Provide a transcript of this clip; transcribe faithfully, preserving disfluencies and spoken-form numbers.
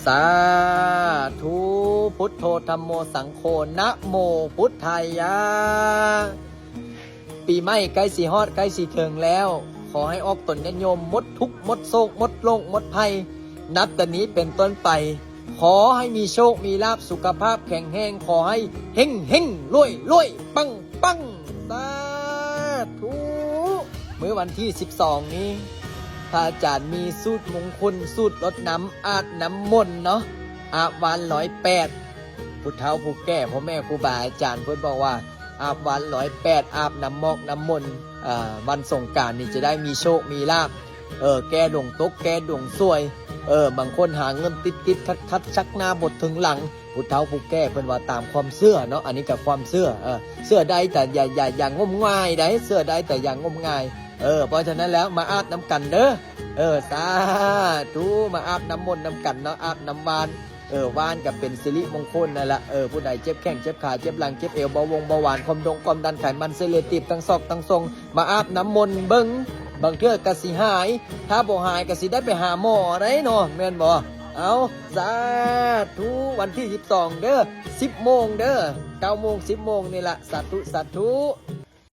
สาธุ พุทโธ ธัมโม สังโฆ นะโม พุทธายะ ปีใหม่ใกล้สิฮอด ใกล้สิถึงแล้ว ขอให้ออกตนญาติโยมหมดทุกข์หมดโศกหมดโรคหมดภัย นับแต่นี้เป็นต้นไป ขอให้มีโชคมีลาภ สุขภาพแข็งแรง ขอให้เฮงเฮงรวยรวยปังปัง สาธุ มื้อวันที่สิบสองนี้ พระอาจารย์มีสูตรมงคล สูตรรดน้ำอาบน้ำมนต์เนาะ อาบวานร้อยแปด ผู้เฒ่าผู้แก่ พ่อแม่ครูบาอาจารย์เพิ่นบอกว่า อาบวานร้อยแปด อาบน้ำหมอกน้ำมนต์ อ่า วันสงกรานต์นี่จะได้มีโชคมีลาภ เออ แก้ดวงตก แก้ดวงซวย เออ บางคนหาเงินติดติดขัดขัด ชักหน้าบ่ถึงหลัง ผู้เฒ่าผู้แก่เพิ่นว่าตามความเชื่อเนาะ อันนี้ก็ความเชื่อ เออ เชื่อได้แต่อย่า อย่า อย่างมงายได้ เชื่อได้แต่อย่างมงาย เออ เพราะฉะนั้นแล้วมาอาบน้ำกันเด้อ เออ สาธุ มาอาบน้ำมนต์น้ำกันเนาะ อาบน้ำวาน เออ วานก็เป็นสิริมงคลนั่นละ เออ ผู้ใดเจ็บแข้งเจ็บขา เจ็บหลัง เจ็บเอว เบาหวงเบาหวาน ความดงความดัน ไขมัน เส้นเลือดตีบ ทั้งซอกทั้งทรง มาอาบน้ำมนต์เบิ่ง บางเทื่อก็สิหาย ถ้าบ่หายก็สิได้ไปหาหมอได้เนาะ แม่นบ่ เอา สาธุ วันที่สิบสองเด้อ สิบโมงเด้อ เก้าโมง สิบโมงนี่ละ สาธุ สาธุ